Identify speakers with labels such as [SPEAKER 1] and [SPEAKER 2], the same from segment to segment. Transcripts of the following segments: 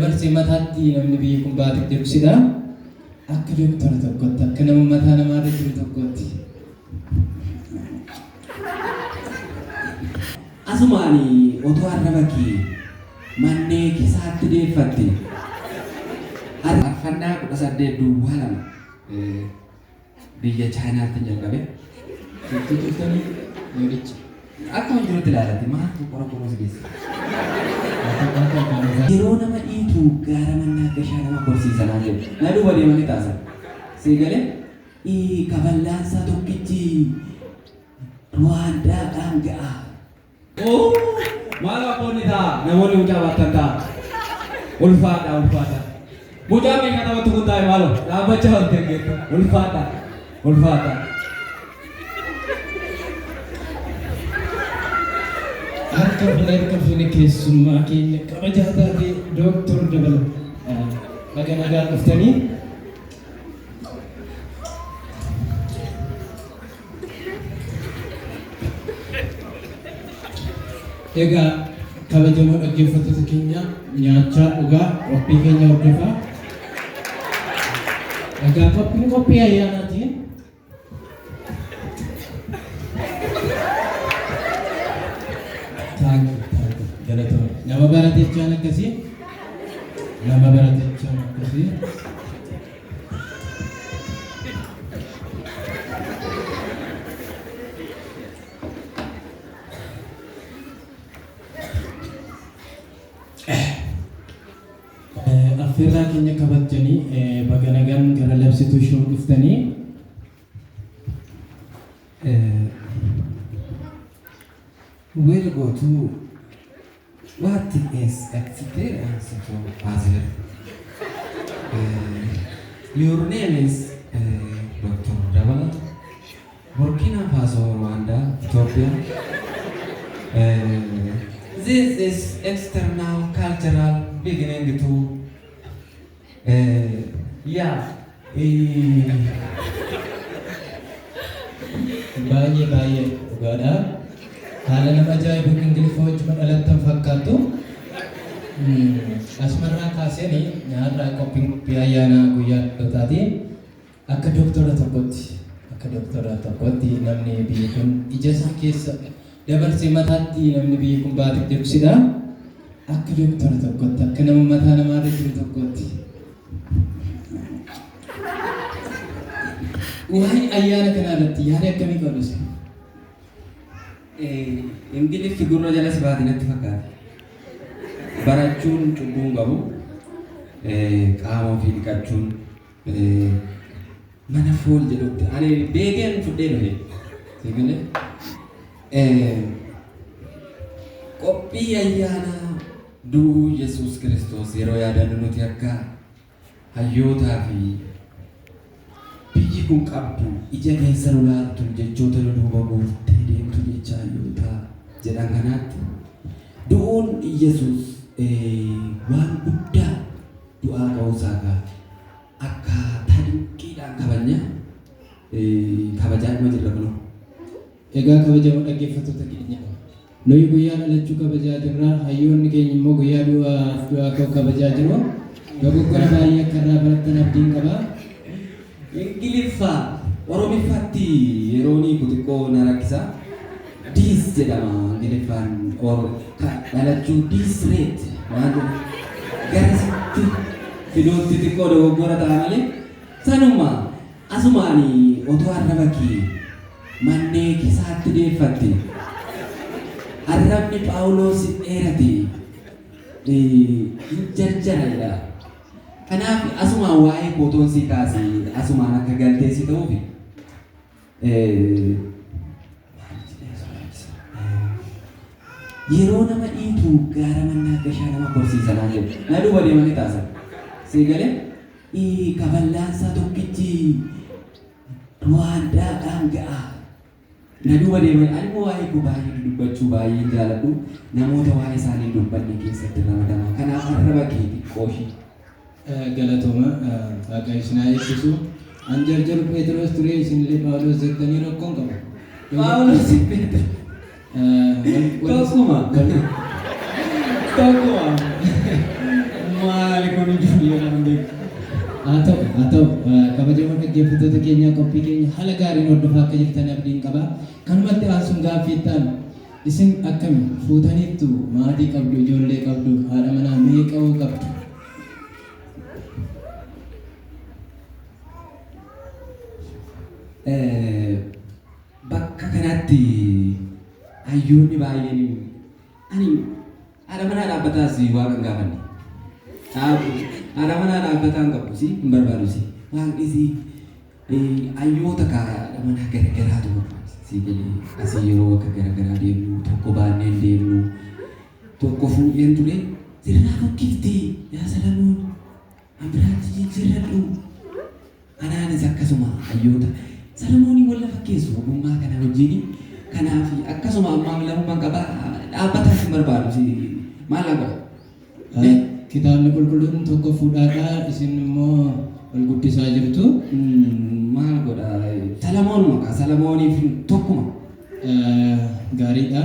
[SPEAKER 1] Dabarsee mataatti namni biyyi kun baatee jiru sidha. Akka dooktora tokkotti, akka nama mataa namaarra jiru tokkotti.
[SPEAKER 2] Asumaan otoo arraba kee mannee kisaatti deeffatte. Faarfannaa 18:02 biyya Chaayinaatti jalqabe.
[SPEAKER 1] Jettee turtanii yericha.
[SPEAKER 2] Akkuma jirutti ilaalatti maaltu qora qorus geesse. Yeroo nama dhiitu gaara mannaa gashaa nama korsiisanaa jedhu. Na duuba deemanii taasan. Siigalee kaballaansaa tokkichi Ruwaandaadhaan ga'a. Maal abboonni ta'a namoonni mucaa baattan ta'a. Ulfaadha, ulfaadha. Mucaa meeshaa namatti kun taa'e maaloo dhaabbachaa ol geggeettu. Ulfaadha, ulfaadha.
[SPEAKER 1] Harka fuune, harka fuune, keessummaa keenya kabajaa taate Dooktor Dabala, baga nagaan dhuftanii. Egaa kabajamoo dhaggeeffattoota keenya, nyaachaa dhugaa qophii keenya hordofaa. Egaa qophiin qophii ayyaanaati. Thank you, thank you. Galatoomii. Nama baratechaan akkasii. Nama baratechaan akkasii. Affeerraa keenya kabajjanii baga nagaan gara Labsituu Show dhuftanii.
[SPEAKER 2] We'll go to what is experience to other. Your name is Dr. Dabala, Burkina Faso, Rwanda, Ethiopia. This is external cultural beginning to yeah.
[SPEAKER 1] Baay'ee baay'ee dhugaadha. Haala nama ajaa'ibuun Ingiliffa wajjuma dhalattan fakkaattu. Asumarraa kaaseen har'a qophiin qophii ayyaana guyyaa dhalootaati. Akka dooktora tokkotti namni biyyi kun ija isaa keessa dabarsee mataatti namni biyyi kun baatee jiru sidha. Akka dooktora tokkotti, akka nama mataa namaarra jiru tokkotti. Waa'ee ayyaana kanaa irratti yaada akkamii qabdu isin?
[SPEAKER 2] Ingiliffi gurra jala si baate natti fakkaata. Barachuun cubbuu hin qabu. Qaama ofii dhiqachuun mana fool jedhutti ani beekeen fudhee dhufe. Siigalee qophii ayyaana du'uu Yesuus Kiristoos yeroo yaadannu nuti akka hayyootaa fi biyyi kun qabdu ija keessa nu laaltu, jechoota nu duuba guurtee deemtu jecha hayyootaa jedhan kanaatti, du'uun Yesuus waan guddaa, du'aa ka'uusaa gaa akkaataa dinqiidhaan kabajna, kabajaadhuma jirra kunoo.
[SPEAKER 1] Egaa kabajamoo dhaggeeffattoota keenya, nuyi guyyaa dhalachuu kabajaa jirra. Hayyoonni keenya immoo guyyaa du'aaf du'aa ka'u kabajaa jiru. Dogoggora baay'ee akka irraa barattan abdiin qaba.
[SPEAKER 2] Ingiliffaa Oromiffaatti yeroo ni xiqqoo na rakkisa. Death jedhama Ingiliffaan, or dhalachuu, death rate waan jedhu garasitti fiduutti xiqqoo dogoggora ta'a malee sanuma. Asumaan otoo arraba kee mannee kisaatti deeffatte, arrabni Phaawulos dheerate hin jarjara jedha. Kanaaf asumaan waa'ee kootoon si kaase asumaan akka galteessi ta'uufi. Maal jedhee sodaachisa? Yeroo nama dhiitu gaara mannaa gashaa nama korsiisanaa jedhu. Na duuba deemanii taasan. Siigalee kaballaansaa tokkichi Ruwaandaadhaan ga'a. Na duuba deemanii ani immoo waa'ee koo baay'ee dubbachuu baay'een jaaladhu, namoota waa'ee isaanii hin dubbanne keessatti ramadama. Kanaaf arraba kee xiqqoo ishii.
[SPEAKER 1] Galatooma, Waaqayyo isin haa eebbisu. An jarjaru Pheexiroos ture, isinillee Phaawulos jettanii rakkoon qabu.
[SPEAKER 2] Phaawulos Pheexiroos. Tokkuma. Tokkuma. Maal.
[SPEAKER 1] Haa ta'u, kabajamoo dhaggeeffattoota keenyaa, qophii keenya haala gaariin hordofaa akka jirtan abdiin qaba. Kanumatti aansuun gaaffii itti aanu, isin akkami, fuutaniittu, maatii qabdu, ijoollee qabdu, haadha manaa meeqa hoo qabdu?
[SPEAKER 2] Bakka kanatti hayyoonni baay'een ani haadha manaa dhaabbataas waaqa hin gaafanne. Haadha manaa dhaabbataa hin qabu si hin barbaadu si waaqni si hayyoota ka haadha manaa garagaraatu barbaachisa. Si galee asii yeroo bakka garagaraa deemnu tokko baanneen deemnu, tokko fuudheen ture, sirraa fokkifti yaa Salamoon, an biraatti jijjiirradhu. Anaanis akkasuma hayyoota Salamoonii walla fakkeessu ogummaa kana wajjin. Kanaaf akkasuma ammaaf lamummaan qaba, dhaabbataas hin barbaadu, si maal naa godha?
[SPEAKER 1] Kitaabni qulqulluun tokko fuudhaadhaa, isin immoo ol guddisaa jirtu.
[SPEAKER 2] Maal godha, Salamoon maqaa Salamooniif tokkuma.
[SPEAKER 1] Gaariidha.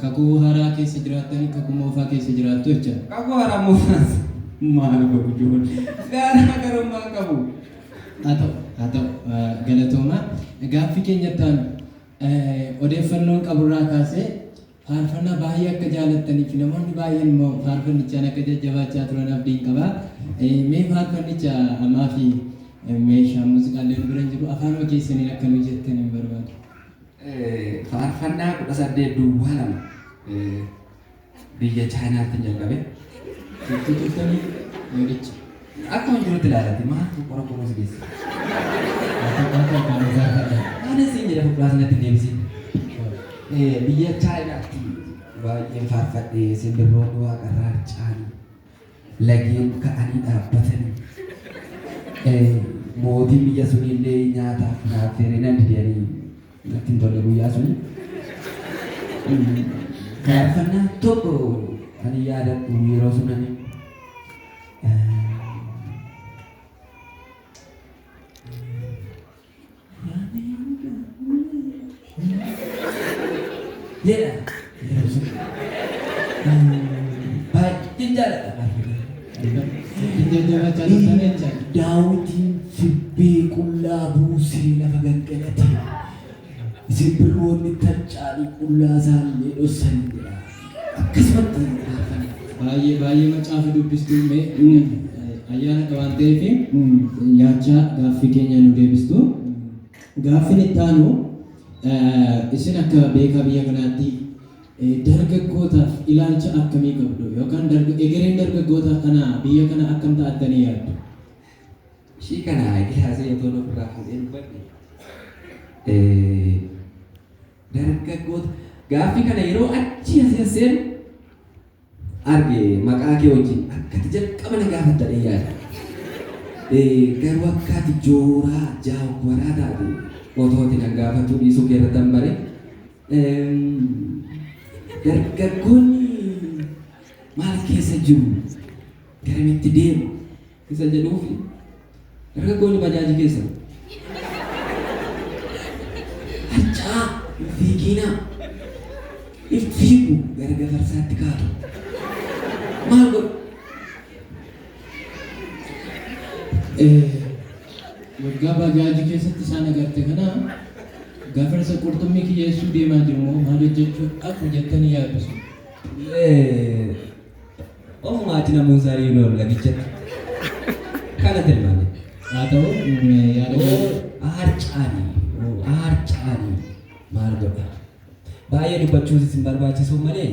[SPEAKER 1] Kakuu haaraa keessa jiraattanii, kakuu moofaa keessa jiraattu jecha.
[SPEAKER 2] Kakuu haaraa moofaas maal godhu, ijoollee garaa garummaa qabu.
[SPEAKER 1] Haa ta'u, galatooma. Gaaffii keenyatti aanu, odeeffannoon qaburraa kaasee faarfannaa baay'ee akka jaalattanii fi namoonni baay'een immoo faarfannichaan akka jajjabaachaa turan abdiin qaba. Mee faarfannicha ammaa fi meeshaa muuziqaallee nu bira hin jiru, afaanuma keessaniin akka nu jettan hin barbaadu.
[SPEAKER 2] Faarfannaa 18:02 biyya Chaayinaatti jalqabe.
[SPEAKER 1] Turtuu turtanii yericha.
[SPEAKER 2] Akkuma jirutti ilaalatti maaltu qora qoros geesse.
[SPEAKER 1] Haa ta'u, kan nu faarfadha.
[SPEAKER 2] Anis siin jedha, fuulduraa sanatti hin deebisin. Biyya Chaayinaatti baay'een faarfadhe: simbirroonni waaqarraa harca'anii, lageen ka'anii dhaabbatanii, mootiin biyya sunillee nyaataaf naaf affeeree nan didanii natti hin tolle guyyaa suni. Faarfannaa tokko ani yaadadhu yeroo sun ani jedha yeroo sun baay'een jaalladha faarfannaa.
[SPEAKER 1] Jajjabaachaa turtan jecha.
[SPEAKER 2] Daawitiin fibbee qullaa buusee lafa gangalate. Simbirroonni tarcaanii qullaa isaallee dhossan jedha. Akkasumatti faarfanna.
[SPEAKER 1] Baay'ee baay'ee macaafa dubbistuu, mee ayyaana waan ta'eef nyaachaa gaaffii keenya nu deebistu. Gaaffiin itti aanu, isin akka beekaa biyya kanaatti dargaggootaaf ilaalcha akkamii qabdu, yookaan egereen dargaggoota kana biyya kana akkam ta'attanii yaaddu?
[SPEAKER 2] Ishii kana gilaasee otoo ofirraa fuudhee dubbadhe. Dargaggoota gaaffii kana yeroo achi asii as seenu arge, maqaa kee wajjin akkati jalqaba na gaafattadhee yaada. Garuu akkaati jooraa jaawwaraa taate otoo ati na gaafachuu dhiisuu kee irratti han bare. Dargaggoonni maal keessa jiru, garamitti deemu isa jedhuufi, dargaggoonni bajaajii keessa harca'aa hin fiigiinaa, hin fiigu, gara gafarsaatti kaatu, maal godhu?
[SPEAKER 1] Waggaa bajaajii keessatti isaan agarte kana gafarsa qurxummii kiyyeessuu deemaa jiru moo maal hojjechuu dhaqu jettanii yaaddu?
[SPEAKER 2] Ofuma achi namoonni isaanii yeroo lagichatti kana tilmaame.
[SPEAKER 1] Haa ta'u, yaada gaarii.
[SPEAKER 2] Harcaanii harcaanii maal godha? Baay'ee dubbachuus isin barbaachisu malee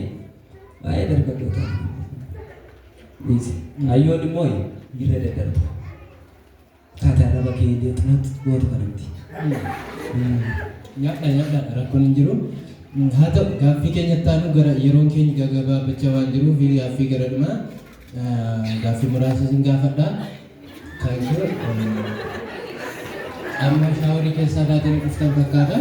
[SPEAKER 2] baay'ee dargaggoota. Hayyoon immoo irra daddarbu. Akkaataa arraba kee xinatti gootu kana miti.
[SPEAKER 1] Nyaadha, nyaadha, rakkoon hin jiru. Haa ta'u, gaaffii keenyatti aanu, gara yeroon keenya gaggabaabachaa waan jiruuf gaaffii gara dhumaa, gaaffii muraasa isin gaafadha. Thank you. Amma shower keessaa baatanii dhuftan fakkaata.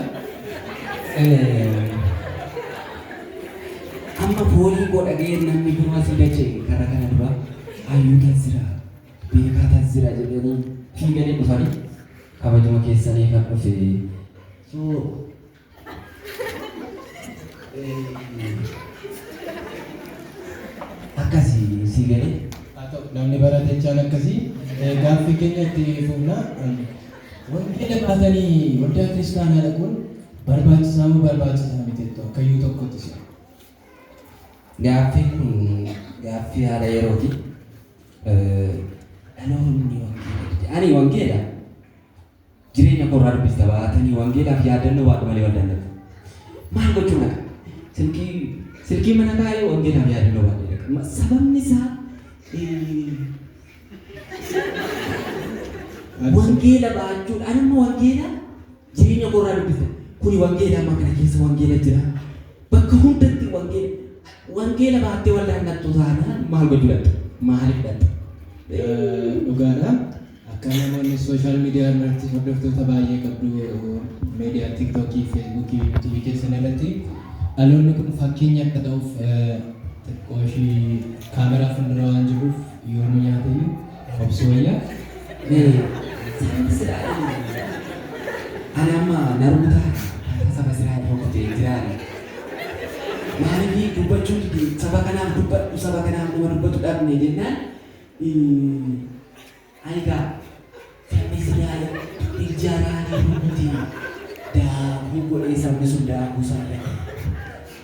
[SPEAKER 2] Amma foolii koo dhaga'ee namni biroo asii dachee karaa kana dura hayyuu jira, beekaa jira jedhanii fiiganii dhufanii kabajuma keessanii kan dhufe. So akkasii si galee.
[SPEAKER 1] Haa ta'u namni baratechaan akkasii gaaffii keenya itti fufna. Wangeela baatanii waldaa kiristaanaa dhaquun barbaachisaa moo barbaachisaa miti jettu akkayyuu tokkotti si?
[SPEAKER 2] Gaaffiin kun gaaffii haala yerooti. Dhaloonni wangeela dide. Ani wangeela jireenya koo irraa dubbista baatanii wangeelaaf yaadannoo baadhu malee waldaan dhaqu. Maal gochuun dhaqa? Silkii silkii mana kaa'ee wangeelaaf yaadannoo baadhee dhaqa. Sababni isaa wangeela baachuudha. Ani immoo wangeela jireenya koo irraa dubbista. Kuni wangeela amma kana keessa wangeela jira. Bakka hundatti wangeela wangeela baattee waldaan dhaqxu taanaan maal gochuu dhaqxa? Maaliif dhaqxa?
[SPEAKER 1] Dhugaadha. Akka namoonni social media irratti hordoftoota baay'ee qabdu miidiyaa TikTokii, Facebookii, YouTubeii keessan irratti dhaloonni kun fakkeenya akka ta'uuf xiqqoo ishii kaameraa fuuldura waan jiruuf yoo nu nyaate iyyuu obsi wayyaa.
[SPEAKER 2] Sabni Israa'el ani amma na rukutaa saba Israa'el rukutee jiraani. Maaliif dubbachuu dide saba kanaaf dubbadhu saba kanaaf nama dubbatu dhabne jennaan ani gaa sabni Israa'el injaraanii rukutee daakuu godhee sabni sun daakuu isaa irratti.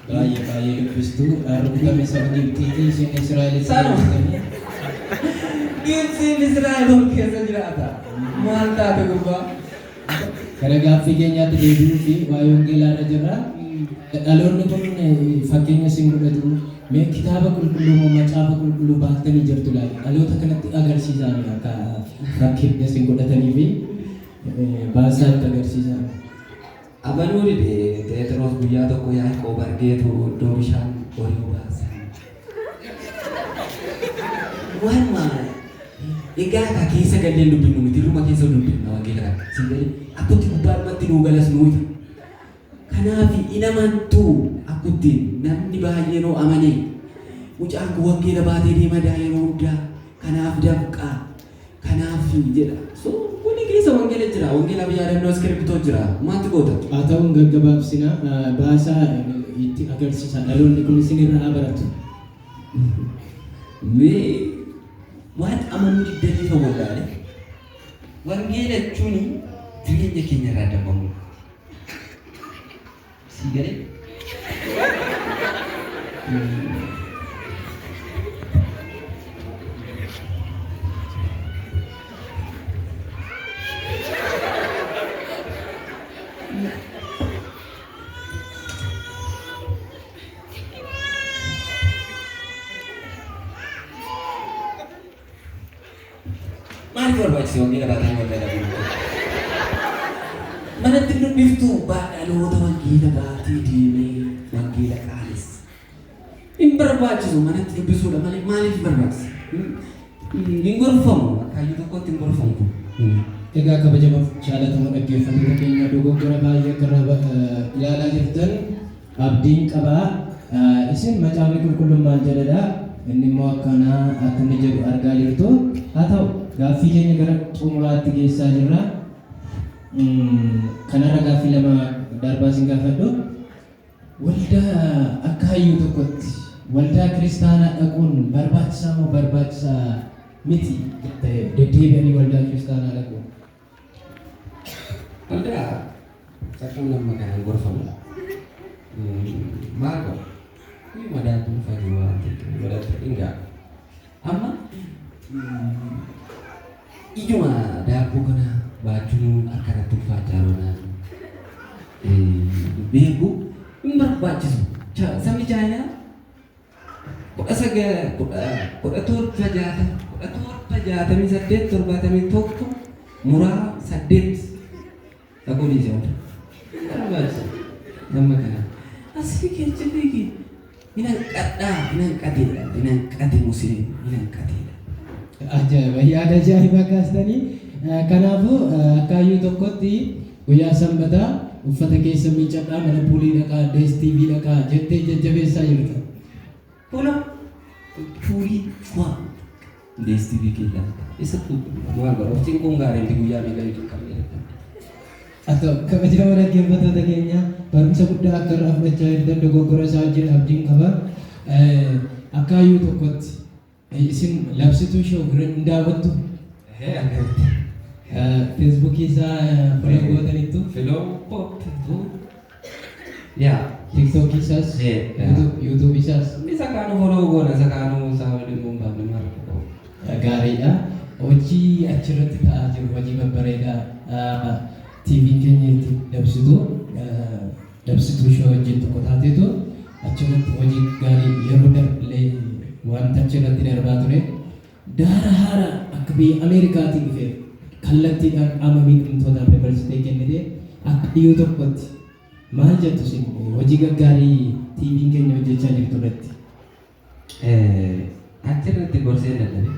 [SPEAKER 1] Baay'ee baay'ee dubbistu. Rukutame saba Gibxiitii isin Israa'elitti
[SPEAKER 2] Sanuma.
[SPEAKER 1] deebistanii.
[SPEAKER 2] Gibxiin Israa'el ol keessa jiraata. Maal taate gurbaa?
[SPEAKER 1] Gara gaaffii keenyaatti deebi'uu fi waa'ee wangeelaa irra jirra. Dhaloonni kun fakkeenya isin godhatu. Mee kitaaba qulqulluu moo macaafa qulqulluu baattanii jirtu laata? Dhaloota kanatti agarsiisaa akka fakkeenya isin godhatanii fi baasaa itti agarsiisaa.
[SPEAKER 2] Amanuu dide Phexros guyyaa tokko Yaaqoob argeetu iddoo bishaan horii obaasan. Waanuma egaa ka keessa galleen dubbinnu miti irruma keessa dubbinna wangeela kana. Siin galee akkutti gubbaadhumatti nuu galas nuu ifa. Kanaaf in amantu akkuttiin namni baay'een hoo amanee mucaan kun wangeela baatee deema daa yeroo hundaa kanaaf dafqaa kanaaf jedha. So kuni keessa wangeela jira wangeelaaf yaadannoo iskiriptoo jira maaltu goota?
[SPEAKER 1] Haa ta'uun gaggabaabsina baasaa itti agarsiisa dhaloonni kun isin irraa haa baratu.
[SPEAKER 2] Mee waan amanuu diddanii kan wallaale wangeela jechuun jireenya keenya irraa dambamu. Sii galee? Maaliif barbaachise wangeela baatanii waldaa dhaquu? Manatti dubbiftu dhaloota wangeela baatee deemee wangeela qaanessa. Hin barbaachisu manatti dubbisuudha malee maaliif barbaachisa? Hin gorfamu akkaayyuu tokkotti hin gorfamu kun.
[SPEAKER 1] Egaa kabajamoo jaalatamoo dhaggeeffattoota keenya dogoggora baay'ee akka irraa ilaalaa jirtan abdiin qabaa. Isin macaafni qulqulluun maal jedhadha? Inni immoo akkanaa akka inni jedhu argaa jirtu. Haa ta'u gaaffii keenya gara xumuraatti geessaa jirra. Kanarra gaaffii lama darbaa isin gaafadhu. Waldaa akka hayyuu tokkotti waldaa kiristaanaa dhaquun barbaachisaa moo barbaachisaa miti deddeebi'anii waldaa kiristaanaa dhaquun?
[SPEAKER 2] Waldaa saquun amma kanaan gorfamu. Maal godha? Madaa dhuunfaa jiru waan ta'eef godhatti hin ga'a. Amma ijuma daabboo kana baachuun akkanatti ulfaachaa roonaan beeku hin barbaachisu. Sabni Chaayinaa 19 17 60 1768 71 muraa 8 dhaquu dhiise hunda. Hin barbaachisu. Nama kana. As fiigi achi fiigi. Hin hanqadhaa hin hanqateedha hin hanqate Museen hin hanqateedha.
[SPEAKER 1] Ajaa'iba! Yaada ajaa'ibaa kaastanii. Kanaafuu akka hayyuu tokkotti guyyaa sanbataa uffata keessa miiccadhaa mana poolii dhaqaa DSTV dhaqaa jettee jajjabeessaa jirta.
[SPEAKER 2] Fuula poolii waa DSTV keella eessattuu maal godha of cinquun gaarii miti guyyaa meeqa yoo cinqamne
[SPEAKER 1] Haa ta'u kabajamoo dhaggeeffattoota keenya barumsa guddaa akka irraa fudhachaa jirtan dogoggora isaa wajjin abdiin qaba. Akka hayyuu tokkotti Isin Labsituu Show hin daawwattu?
[SPEAKER 2] Akkamitti?
[SPEAKER 1] Feesbuukii isaa follow gootaniittu?
[SPEAKER 2] Follow gootu. Yaa.
[SPEAKER 1] Tiiktookii isaas? Yuutuubii isaas?
[SPEAKER 2] Isa kaanuu follow goona, isa kaanuu isaa waliin immoo baafne maal qabu?
[SPEAKER 1] Gaariidha. Hojii achirratti ta'aa jiru, hojii babbareedaa TV'n keenya itti dabsitu, Labsituu Show wajjin tokko taateetu achirratti hojii gaarii yeroo darbillee wanta achirratti darbaa ture. Daara haaraa akka biyya Ameerikaatii dhufe kallattiidhaan qaama miidhamtootaaf dabarsitee kennite. Akka dhiyyuu tokkotti maal jettu isin hojii gaggaarii TV'n keenya hojjechaa jirtu irratti?
[SPEAKER 2] Achirratti gorsee dadhabe.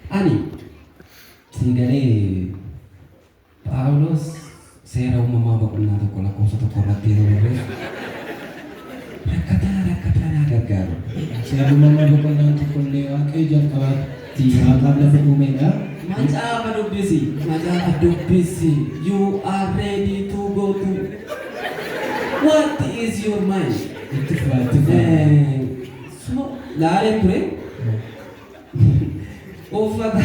[SPEAKER 2] Ani siigalee Phaawulos Seera Uumamaa boqonnaa 1 lakkoofsa 1 irratti yeroo barreessu, rakkataa rakkataa naa gargaaru.
[SPEAKER 1] Seera Uumamaa boqonnaan tokkollee Waaqayyo jalqabaatti waaqaaf lafa uumeedha.
[SPEAKER 2] Macaafa dubbisi, macaafa dubbisi. You are ready to go to. What is your mind?
[SPEAKER 1] Itti fufa, itti fufa.
[SPEAKER 2] So laaleen ture. Uffata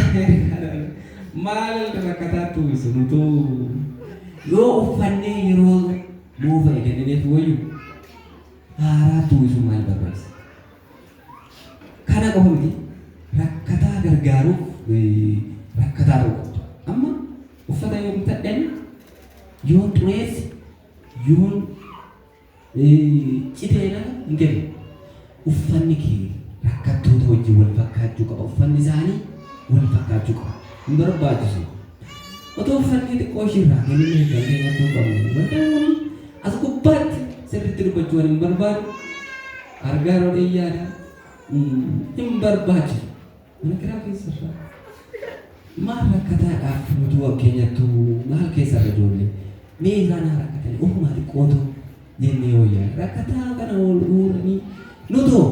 [SPEAKER 2] maal rakkataatti uwwisu nutuu yoo uffannee yeroo moofa'e kennineef wayyu haaraatti uwwisu maal barbaachisa? Kana qofa miti, rakkataa gargaaruuf rakkataa ta'uu qabda. Amma uffata yoo bitadhan, yoon xureesse, yoon citee nama hin kennu. Uffanni kee rakkattoota wajjin wal fakkaachuu qaba. Uffanni isaanii wal fakkaachuu qaba. Hin barbaachisu. Otoo uffanni xiqqoo ishiirraa kennine kan keenyattuu qabnu. Wanta kun as gubbaatti sirriitti dubbachuu waan hin barbaadu. Argaa yeroo dheeyyaadha. Hin barbaachisu. Mana kiraa keessarraa. Maal rakkataadhaaf nutuu keenyattuu maal keessarra ijoollee? Mee isaan haa rakkatanii ofumaa xiqqootu jennee wayyaa. Rakkataa kana ol guuranii nutoo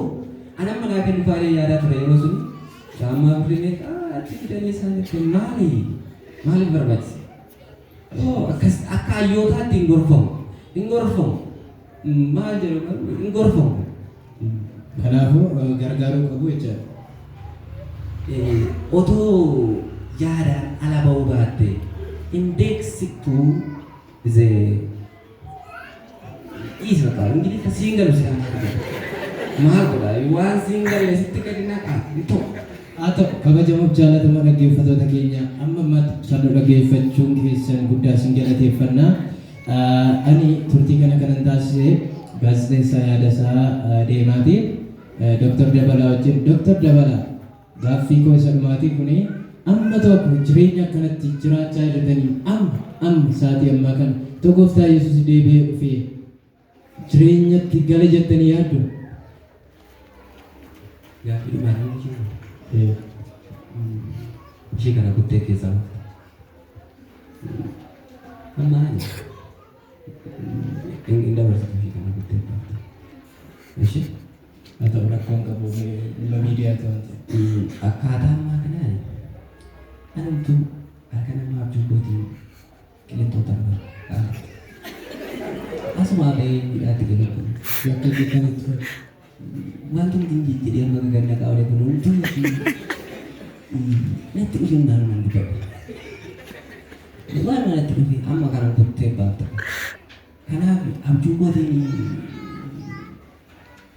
[SPEAKER 2] anamma naa kennu faalee yaadaa ture yeroo suni. Caammaa birrii meeqa achi fidanii isaan itti maali? Maaliif barbaachise? Oo, akkas akka hayyootaatti hin gorfamu. Hin gorfamu. Maal jedhu garuu hin gorfamu.
[SPEAKER 1] Kanaafuu gargaaruu qabu jechaadha.
[SPEAKER 2] Otoo yaadaan ala ba'uu baatte, indeeksituu ze dhiisi, bakka Ingiliffa siin galu si maal godha, waan siin galle sitti gadi naqa hin ta'u.
[SPEAKER 1] Haa ta'u, kabajamuuf jaalatamoo dhaggeeffattoota keenya, amma ammaatti kan nu dhaggeeffachuun keessan guddaa isin galateeffannaa. Ani turtii kana kanan taasise gaazexeessaa Yaadasaa Deemaati. Dooktar Dabalaa wajjin. Dooktar Dabalaa, gaaffii koo isa dhumaatii kuni, amma tokko jireenya akkanatti jiraachaa jirtanii, amma amma sa'aatii ammaa kana tokko Gooftaa Yesuus deebi'ee dhufee jireenyatti gala jettanii yaaddu?
[SPEAKER 2] Gaaffii dhumaatii jechuudha. Ishee kana kuttee keessaa baafte. Amma ani hin dabarsitu, ishee kana kuttee baafte. Ishee
[SPEAKER 1] Haa ta'u, rakkoon qabu, dhimma miidiyaati waan ta'eef.
[SPEAKER 2] Akkaataa ammaa kanaan anumtuu harka nama abjuu kootiin Qilinxoo tarba. Asuma ba'ee hidhaatti galu kun.
[SPEAKER 1] Bakka jettanitti.
[SPEAKER 2] Wanti nuti hin jedhee amma gaganna qaawlee kun hunduu natti dhufe maal nan dubbadha. Waan natti dhufe amma kana kuttee baafta. Kanaaf abjuu kootiin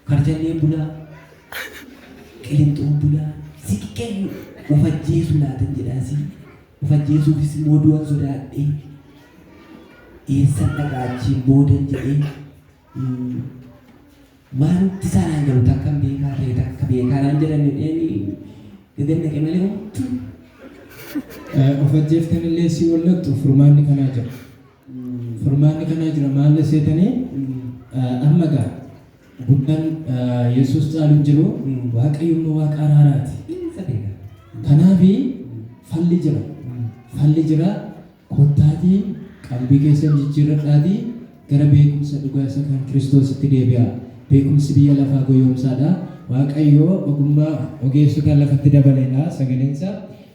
[SPEAKER 2] Karchalleen bulaa, Qilinxoon bulaa, siqqee of ajjeesu laatan jedhaasi. Of ajjeesuufis immoo du'an sodaadhee, eessan dhaqaa achiin boodan jedhee, wanti isaanaan galu takka hin beekaa ta'e, takka beekaa naan jedhan jedheen gagannaqe malee homtuu.
[SPEAKER 1] Of ajjeeftanillee si ol naqxu, furmaanni kanaa jira. Furmaanni kanaa jira, maal seetanii? Amma gaa guddaan Yesuus caalu hin jiru. Waaqayyo immoo Waaqa araaraati.
[SPEAKER 2] Isa beekaa.
[SPEAKER 1] Kanaafi falli jira. Falli jira. Kottaatii qalbii keessan jijjiirradhaatii gara beekumsa dhugaa isa kan Kiristoositti deebi'a. Beekumsi biyya lafaa goyoomsaadha. Waaqayyo ogummaa ogeessota lafatti dabaleedha sagaleensa.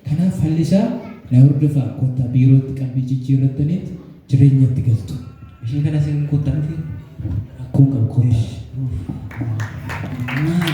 [SPEAKER 1] Kanaaf falli isaa na hordofaa, kottaa biirootti qalbii jijjiirrattaniitti jireenyatti galtu.
[SPEAKER 2] Ishee kana isin kottaa dhufee.
[SPEAKER 1] Rakkoon qabu, kottaa.
[SPEAKER 2] Ameen.